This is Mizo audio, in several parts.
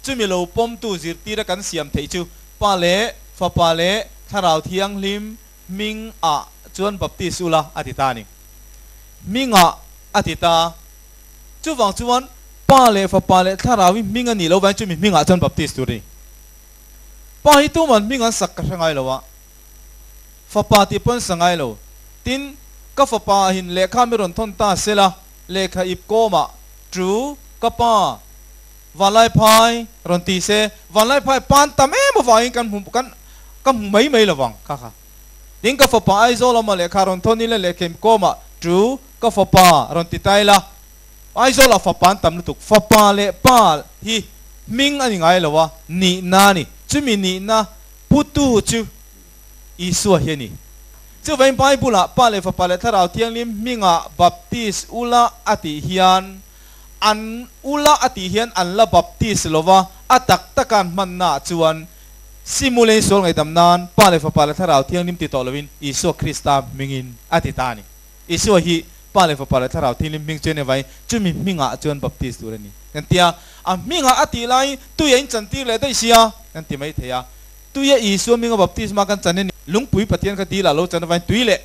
Chumi lo pawmtu zirtira kan siam theih chu Pa leh Fapa leh Thlarau Thianghlim hming ah chuan baptis ula a ti ta a ni. Hming ah a ti ta. Chuvang chuan Pa leh Fapa leh Thlarau hi hming a nih loh vangin chumi hming ah chuan baptis tur a ni. Pa hi tuman hming an sak ka hre ngai lo a, Fapa tih pawh an sa ngai lo. Tin, ka fapa ahin lehkha mi rawn thawn ta sela, lehkha ip kawmah, Chu, ka pa, Vanlaiphai rawn ti se, Vanlaiphai pan tam em avangin kan hmu kan ka hmu mai mai lovang kha kha. Tin, ka fapa Aizawl awma lehkha rawn thawn ila lehkha ip kawmah, Chu, ka fapa rawn ti ta ila, Aizawlah fapa an tam lutuk. Fapa leh pa hi hming a ni ngai lo a, nihna a ni. Chumi nihna putu chu Isua hi a ni. Chuvangin Bible-ah Pa leh Fapa leh Thlarau Thianghlim hmingah baptis ula a tih hian an ula a tih hian an la baptis lo va, a tak taka an hmannaah chuan simulei sual ngaihdam nan Pa leh Fapa leh Thlarau Thianghlim ti tawh loin Isua Krista hmingin a ti ta a ni. Isua hi Pa leh Fapa leh Thlarau Thianghlim hming chu a ni avangin chumi hmingah chuan baptis tur a ni. Kan ti a, a hmingah a tih laiin tui a inchantir leh daih sia kan ti mai thei a. Tuia Isua hminga baptisma kan chan a ni. Lungpui Pathian kha dil ah lo chan avangin tui leh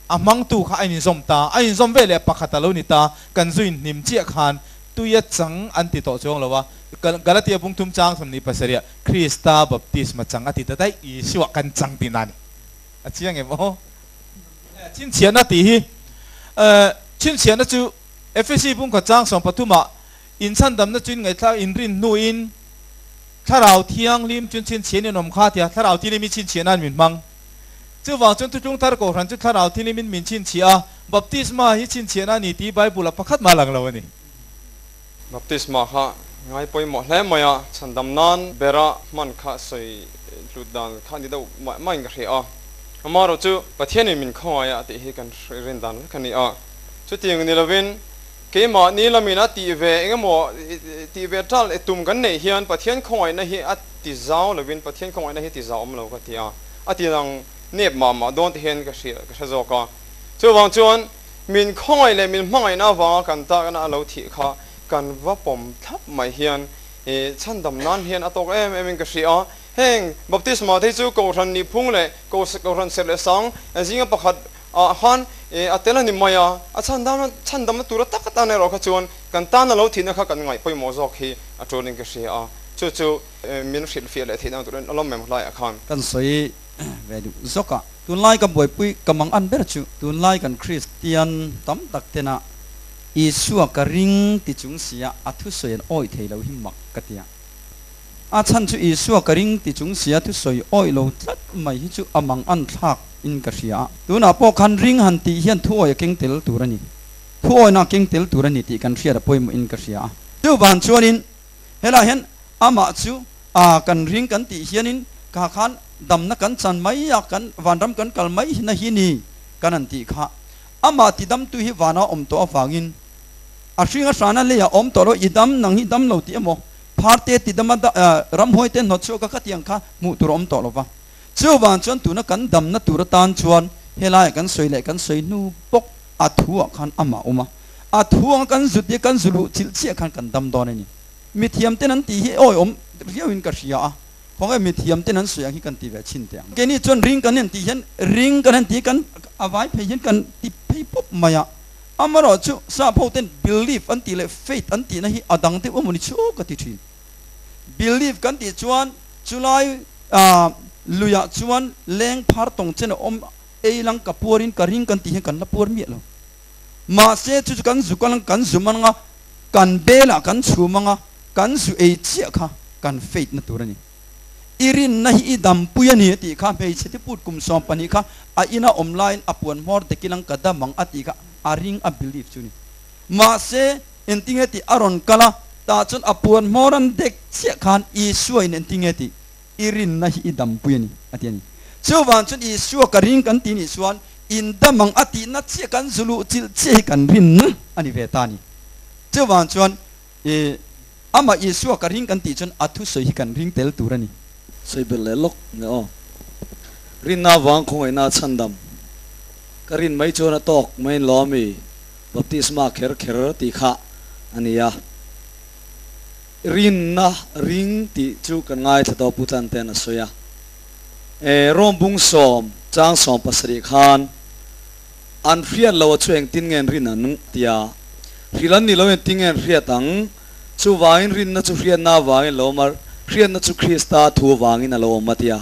a hmangtu kha a inzawm ta. A inzawm ve leh pakhat a lo ni ta. Kan zu inhnim chiah khan tuia chang an ti tawh chuang lo a. Galatia bung thum chang 27 ah Krista baptisma chang a ti ta daih. Isua kan chang tihna a ni. A chiang em aw? Chhinchhiahna tih hi chhinchhiahna chu Efesi bung khat chang 13 ah Inchhandamna chu inngaihthlak inrin hnuin Thlarau Thianghlim chu chhinchhian in awm kha tia Thlarau Thianghlim i chhinchhiah nan min hmang. Chuvang chuan Thutlung Thar Kohhran chu Thlarau Thianghlimin min chhinchhiah a, Baptisma hi chhinchhiahna a ni tih Bible-ah pakhat mah a lang lo a ni. Baptisma kha ngai pawimawh hle mai a, chhandam nan bera hman kha sawi hlut dan kha ni deuh mah mahin ka hria a. Amaherawhchu Pathianin min khawngaih a tih hi kan rin dan vek a ni a. Chutiang ni lovin Keimahni lamin a tih ve eng emaw tih ve tal e tum kan neih hian Pathian khawngaihna hi a ti zau lovin Pathian khawngaihna hi ti zau awm lo ka ti a, a ti lang nep mah mah dawn te hian ka hria ka hre zawk a. Chuvang chuan min khawngaih leh min hmangaihna avanga kan takna a lo thih kha kan va pawm thlap mai hian i chhandam nan hian a tawk em em in ka hria a. Heng baptisma te hi chu Kohhran nihphung leh Kohhran serh leh sang zinga pakhat ah khan a tel a ni mai a, a chhandam chhandamna tura tak atan erawh kha chuan kan tan a lo thihna kha kan ngaih pawimawh zawk hi a tulin ka hria a, chu chu min hrilhfiah leh theih dan turin a lawm em hlaiah khan. Kan sawi ve duh zawk a, tunlai ka buaipui ka mang an ber chu tunlai kan Kristian tam tak tena Isua ka ring ti chung sia a thusawi an awih thei lo hi mak ka ti a. A chhan chu Isua ka ring ti chung sia thusawi awih lo tlat mai hi chu a mang an thlak in ka hria a. Tunah pawh khan ring han tih hian thuawi a keng tel tur a ni. Thuawina a keng tel tur a ni tih kan hriat a pawimawh in ka hria a. Chuvang chuanin helaiah hian amah chu a kan ring kan tih hianin kha khan damna kan chan mai a, kan vanram kan kal mai na hi ni kan han tih kha. Amah tidamtu hi vana awm tawh avangin a hringa hrana leiah awm tawh lo, i dam nang hi dam lo tih emaw Pharte ti dama ramhuai te hnawt chhuak a khatiang kha hmuh tur a awm tawh lo va. Chuvang chuan tuna kan damna tur atan chuan helaiah kan sawi leh kan sawi hnu bawk a thuah khan amah a awm a. A thu anga kan zut hi kan zu luh chilh chiah khan kan dam dawn a ni. Mithiam ten an tih hi awi awm riauin ka hria a, khawnge mithiam ten an sawi ang hi kan ti ve chhin teh ang. Keini chuan ring kan en tih hian ring kan en tih hi kan a vai phei hian kan ti phei pawp mai a. Amaherawh chu sap ho ten belief an tih leh faith an tihna hi a dang deuh emawni chu ka ti thin. Belief kan tih chuan chulai luiah chuan leng phar tawng chen a awm ei lang ka puarin ka ring kan tih hian kan la puar miah lo. Mahse chu chu kan zu kal ang kan zu man anga kan belah kan chhum anga kan zu ei chiah kha kan faith na tur a ni. I rinna hi i dampui a ni a tih kha hmeichhe te put kum 12 kha a ina awm laiin a puan hmawr dekin ang ka dam ang a tih kha a ring a believe chu ni. Mahse engtinge tih a rawn kal a, tah chuan a puan hmawr an dek chiah khan Isua in engtinge tih i rinna hi i dampui a ni a ti a ni. Chuvang chuan Isua ka ring kan tih nih chuan in dam ang a tihna chiah kan zu luh chilh chiah hi kan rinna a ni ve ta a ni. Chuvang chuan I amah Isua ka ring kan tih chuan a thusawi hi kan ring tel tur a ni. Sawi belh leh lawk nge aw. Rinna avang khawngaihna a chhandam. Ka rin mai chuan a tawk mai in lawm i baptisma kher kher tih kha a ni a. Rinna ring tih chu kan ngaithla tawh Pu Tlante'n a sawi a. E, Rom bung sawm chang sawm pasarih khan an hriat lo a chu engtin nge an rin ang tia hrilh an ni lo engtin nge an hriat ang? Chuvangin rinna chu hriatna avangin lo awm a, hriatna chu Krista thu avangin a lo awm a tia.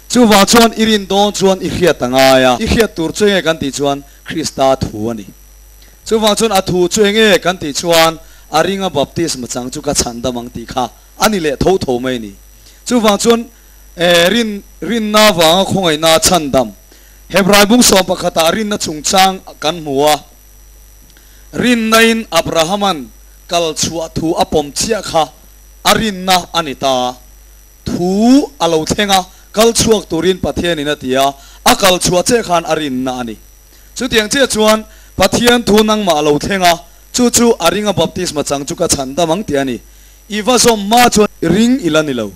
Chuvang chuan i rin dawn chuan i hriat a ngai a, i hriat tur chu enge kan tih chuan Krista thu a ni. Chuvang chuan a thu chu enge kan tih chuan a ringa baptisma chang chu ka chhan dam ang tih kha a ni leh tho tho mai a ni. Chuvang chuan rin rinna avanga khawngaihna chhan dam Hebrai bung sawm pakhatah rinna chungchang kan hmu a, rinnain Abrahama'n kal chhuah thu a pawm chiah kha a rinna a ni ta. Thu a lo thleng a, kal chhuak turin Pathianin a ti a, a kal chhuah che khan a rinna a ni. Chutiang chiah chuan Pathian thu nangmah a lo thleng a, chu chu a ringa baptisma chang chu ka chhan dam ang tih a ni. I va zawm hma chuan i ring i la ni lo.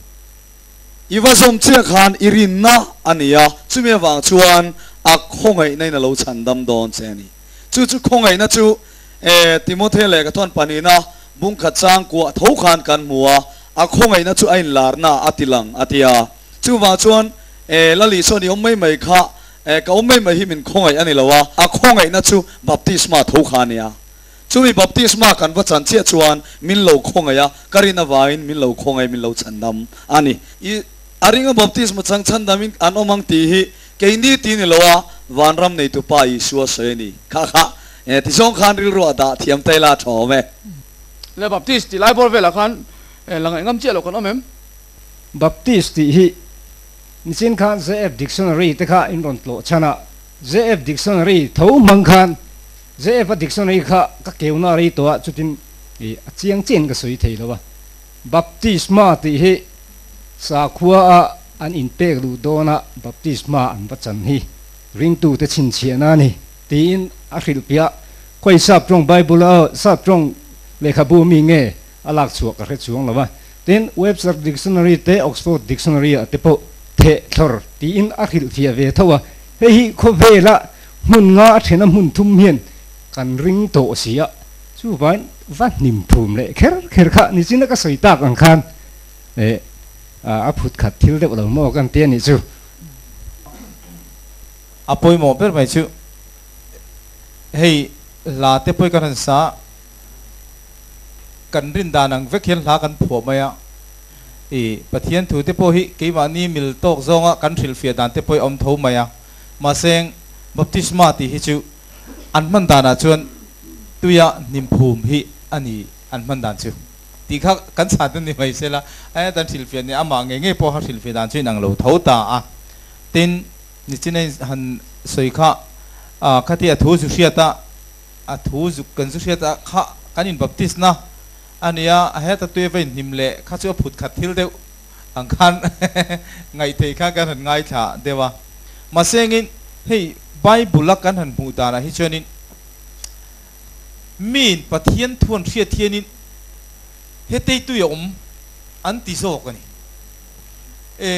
I va zawm chiah khan i rinna a ni a, chumi avang chuan a khawngaihna in a lo chhan dam dawn che a ni. Chu chu khawngaihna chu e Timothy lehkha thuan pahnihna bungkhat chang kuah tho khan kan hmu a, a khawngaihna chu a inlarna a ti lang a ti a. Chuvang chuan e Lali sawn i awm mai mai kha e ka awm mai mai hi min khawngaih a ni lo a, a khawngaihna chu baptisma tho kha a nia. Chumi baptisma kan va chan chiah chuan min lo khawngaih a, ka rin avangin min lo khawngaih min lo chhandam a ni. I a ringa baptisma chang chhandamin an awm ang tih hi keini ti ni lo a, vanram neitu Pa Isua sawi a ni. Kha kha e tizawng khan rilru a dah thiam ta ila a tha awm e. Le Baptist tih lai bawr velah khan la ngaih ngam chiah lo kan awm em? Baptist tih hi nichin khan JF Dictionary te kha in rawn tlawh chhan a, JF Dictionary tho hmang khan JF a dictionary kha ka keuna rei tawh a, chutin i a chiang chiahin ka sawi thei lo a. Baptisma tih hi sakhua a an inpek luh dawn a baptisma an va chan hi ringtute chhinchhiahna a ni tiin a hrilh piah a. Khawi sap tawng Bible a sap tawng lehkhabu mi nge a lak chhuah ka hre chuang lo a. Tin, Webster Dictionary te Oxford Dictionary ah te pawh theh thlawr tiin a hrilhfiah ve tho a. Hei hi khawvela hmun nga a thena hmun thum hian kan ring tawh si a, chuvain va hnim phum leh kher kher kha nichina ka sawi tak ang khan eh a phut khat thil deuh lo maw kan ti a nih chu. A pawimawh ber mai chu hei hla te pawh kan han sa kan rin dan ang vek hian hla kan phuah mai a, i Pathian thu te pawh hi keimahni mil tawk zawnga kan hrilhfiah dan te pawh hi a awm tho mai a, mahse baptisma tih hi chu an hman danah chuan tuia hnim phum hi a ni an hman dan chu tih kha kan chhan ta ni mai sela, e kan hrilhfiah ni amah ngei ngei pawha hrilhfiah dan chu inang lo tho ta a, tin nichin a han sawi kha khatia thu zu hriat a. A thu zuk kan zu hriat a kha kan in baptist na a nia a heta tui va in hnim leh kha chu a phut khat thil deuh ang khan ngaih theih kha kan han ngaithla deuh a. Mahse engin hei Bible a kan han hmuh danah hi chuanin miin Pathian thu an hriat hianin hetei tui a awm an ti zawk a ni. E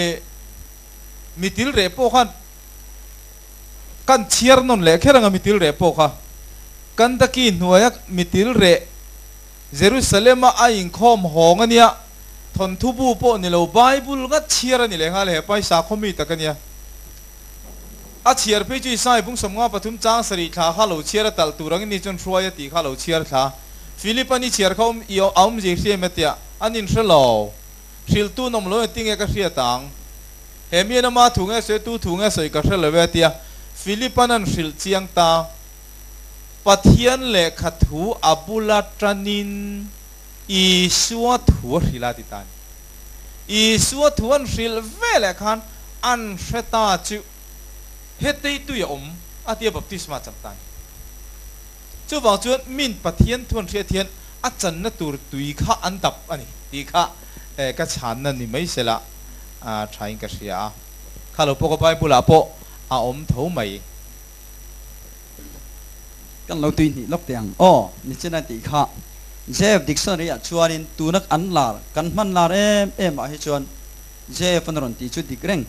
mitil reh pawh khan Kan chhiar nawn leh kher anga mitil reh pawh kha Kandaki hnuaia mitil reh Jerusalem-a a inkhawm hawng a nia, thawnthu bu pawh ni lo Bible ngat chhiar a ni leh nghal he paisa khaw mi tak a nia. A chhiar phei chu Isai bung sawmnga pathum chang sarih thla kha lo chhiar a talh tur angin ni chuan hruai a tih kha lo chhiar thla. Philip a ni chhiar kha awm i a awmzia i hria em a tia, an inhre lo. Hriltu nawm lo engtin nge ka hriat ang? He mi lama thu nge sawi tu thu nge sawi ka hre lo e tia Philipan an hrilh chiang ta. Pathian lehkha thu a bula tanin Isua thu a hrilh a ti ta a ni. Isua thu an hrilh ve leh khan an hre ta chu hetei tui a awm a tia baptisma chang ta a ni. Chuvang chuan min Pathian thu an hriat hian a channa tur tui kha an dap a ni tih kha ka chhanna ni mai sela thain ka hria a. Kha lo pawh ka Bible ah pawh a awm tho mai. Kan lo tui hnih lawk teh ang aw, nichin a tih kha JF Dictionary ah chuanin tuna an lar kan hman lar em em ah hi chuan JF an rawn tih chu dik reng.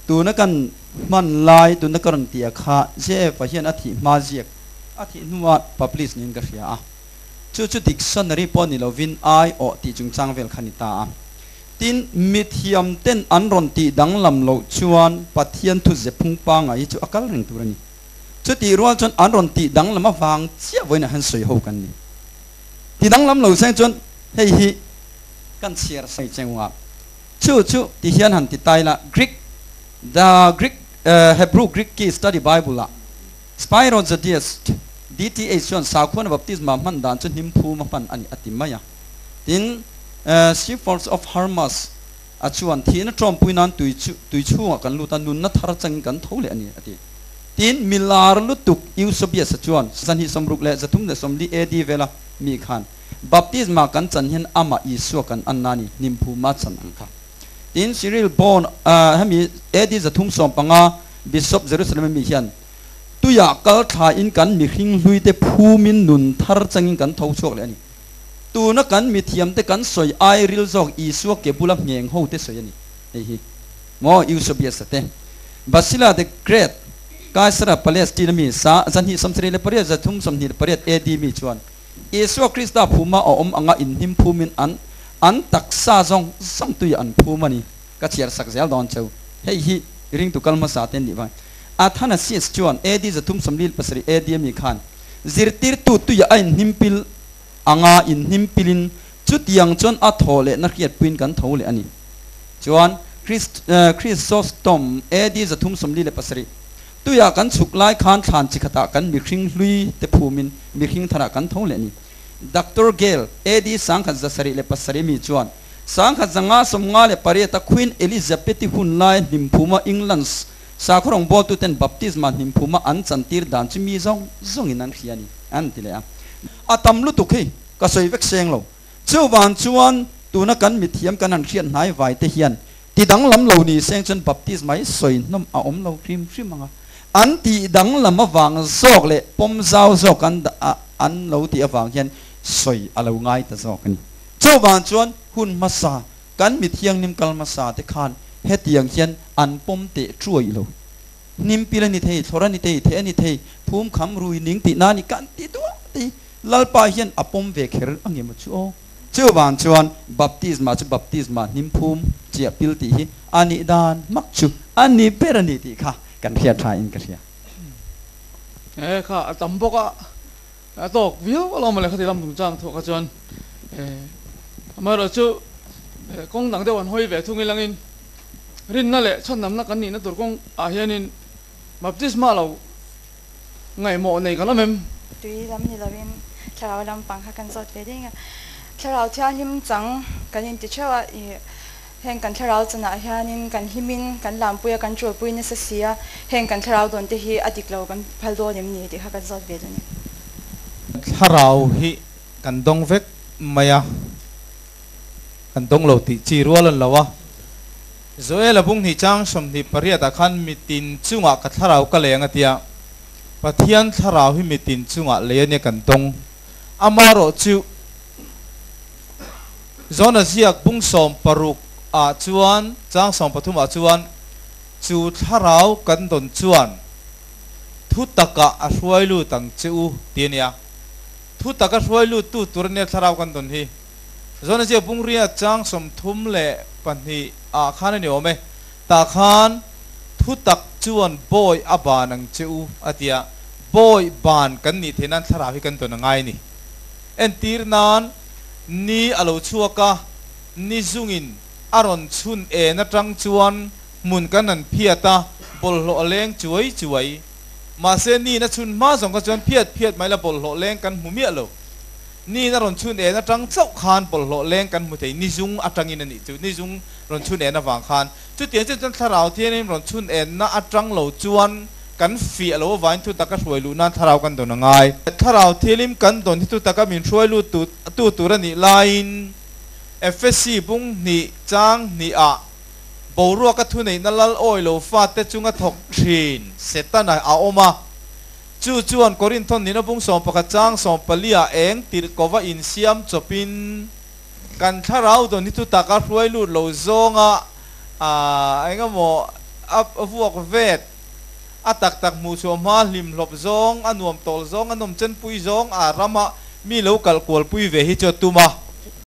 Tuna kan hman lai tuna ka rawn tih ah kha JF ah hian a thih hma ziak a thih hnuah publish niin ka hria a. Chu chu dictionary pawh ni lovin ai awh tih chungchang vel kha ni ta a. Tin, mithiam ten an rawn tih danglam loh chuan Pathian thu zephung pangai hi chu a kal reng tur a ni. Chutih rual chuan an rawn tih danglam avang chiah vawiinah hian sawi ho kan ni. Ti danglam lo seng chuan hei hi kan chhiar sawi cheng a. Chu chu ti hian han ti tai la, Greek, the Greek, Hebrew Greek Key Study Bible ah Spiro Jodius, DTH chuan sakhuana baptisma hman dan chu hnim phum a hman a ni a ti mai a. Tin, Shepherds of Hermas a chuan thihna tawmpui nan tui chu tui chhungah kan lut a, nunna thar changin kan tho leh a ni a ti. Tin, milar lutuk Eusebius-a chuan 263 AD vela mi khan baptisma kan chan hian amah Isua kan anna a ni, hnimphuma chan ang kha. Tin, Cyril Bond, hemi AD 315 Bishop Jerusalem-a mi hian tuiah kal thlain kan mihring hluite phumin nun thar changin kan tho chhuak leh a ni. Tuna kan mithiamte kan sawi ai ril zawk Isua ke bula ngheng ho te sawi a ni. Hei hi maw Eusebius-a te, Basila the Great, Kaisara Palestine mi sa 278 328 AD mi chuan Isua Krista phuma a awm anga inhnim phumin an an taksa zawng zawng tui an phum a ni. Ka chhiar sak zel dawn cheu. Hei hi ringtu kal hmasa te nih vang. Athanasius chuan AD 347 AD mi khan zirtirtu tuia a inhnim pil anga inhnim pilin chutiang chuan a thaw lehna hriatpuiin kan tho leh a ni. Chuan Chrysostom AD 347 tuia kan chhuk lai khan thlan chi khatah kan mihring hlui te phumin mihring tharah kan tho leh a ni. Doctor Gale AD 1707 mi chuan 1558 a Queen Elizabeth-i hun lai hnimphuma England sakhaw rawngbawltuten baptisma hnimphuma an chantir dan chu mi zawng zawngin an hria a ni, an ti leh a. A tam lutuk hi ka sawi vek seng lo. Chuvang chuan tuna kan mithiam kan han hriat hnai vai te hian ti danglam lo ni seng chuan baptisma hi sawi hnawm a awm lo hrim hrim ang a. An tih danglam avang zawk leh pawm zau zawk an an lo tih avang hian sawi a lo ngai ta zawk a ni. Chuvang chuan hun hmasa kan mithianghlim kal hmasa te khan hetiang hian an pawm teh thuai lo. Hnim pil a ni thei, thlawr a ni thei, theh a ni thei, phum kham rui ning tih na a ni kan ti duah te Lalpa hian a pawm ve kher a nge maw chu aw. Chuvang chuan baptisma chu baptisma hnim phum chiah pil tih hi a nih dan hmak chu a ni ber a ni tih kha kan hriat tha in ka hria. E kha a tam bawk a, a tawk viau alawm mawle khati lam chungchang thuah kha chuan e amaherawhchu kawng dang deuh an hawi ve thung ilangin rinna leh chhandamna kan nihna tur kawng ah hianin baptisma lo ngaihmawh nei kan awm em? Tui lam ni lovin thlarau lampang kha kan zawt ve ding a, thlarau thianghlim chang kan inti theuh a, ih heng kan thlarau chanah hianin kan hlimin kan lampui a, kan tulpui nasa si a, heng kan thlarau dawn te hi a dik lo kan phal dawn em ni tih kha kan zawt ve dawn e. Thlarau hi kan dawng vek mai a, kan dawng lo tih chi rual an lo a. Joel a bung hnih chang 28 ah khan mitin chungah ka thlarau ka leng a tia, Pathian thlarau hi mitin chungah lei a nia kan dawng. Amaherawh chu Jona ziak bung 16 ah chuan chang 13 ah chuan chu thlarau kan dawn chuan thu takah a hruai lut ang che u ti a nia. Thu taka hruai lut tu tur a nia thlarau kan dawn hi. Jona ziak bung riat chang 32 ah khan a ni awm e. Tah khan thu tak chuan bawi a ban ang che u a ti a, bawi ban kan nih theih nan thlarau hi kan tawn a ngai a ni. Entir nan ni a lo chhuak a, ni zungin a rawn chhun en atang chuan hmun kan han phiat a, bawlhhlawh a leng chuai chuai. Mahse niin a chhun hma zawng kha chuan phiat phiat mai la bawlhhlawh leng kan hmu miah lo. Niin a rawn chhun en atang chauh khan bawlhhlawh leng kan hmu thei, nizung atangin a nih chu, nizung rawn chhun en avang khan. Chutiang chiah chuan thlarau thianin rawn chhun enna atang lo chuan kan fiah lo avangin thu taka hruai luh nan thlarau kan dawn a ngai. Thlarau thialim kan dawn hi thu taka min hruai lut tu tur a nih laiin Efesi bung hnih chang hnihah boruaka thuneihna lal awi lo fate chunga thawk thin Setana a awm a. Chu chuan Korinthon nihna bung 11 chang 14 ah eng tirh kova insiam chawpin kan thlarau dawn hi thu taka hruai lut lo zawnga eng emaw a vuak vet a tak tak hmuh chhuah hma hlim hlawp zawng a nuam tawl zawng a nawm chenpui zawng a rama Mi lo kal kual pui ve hi chu a tum a.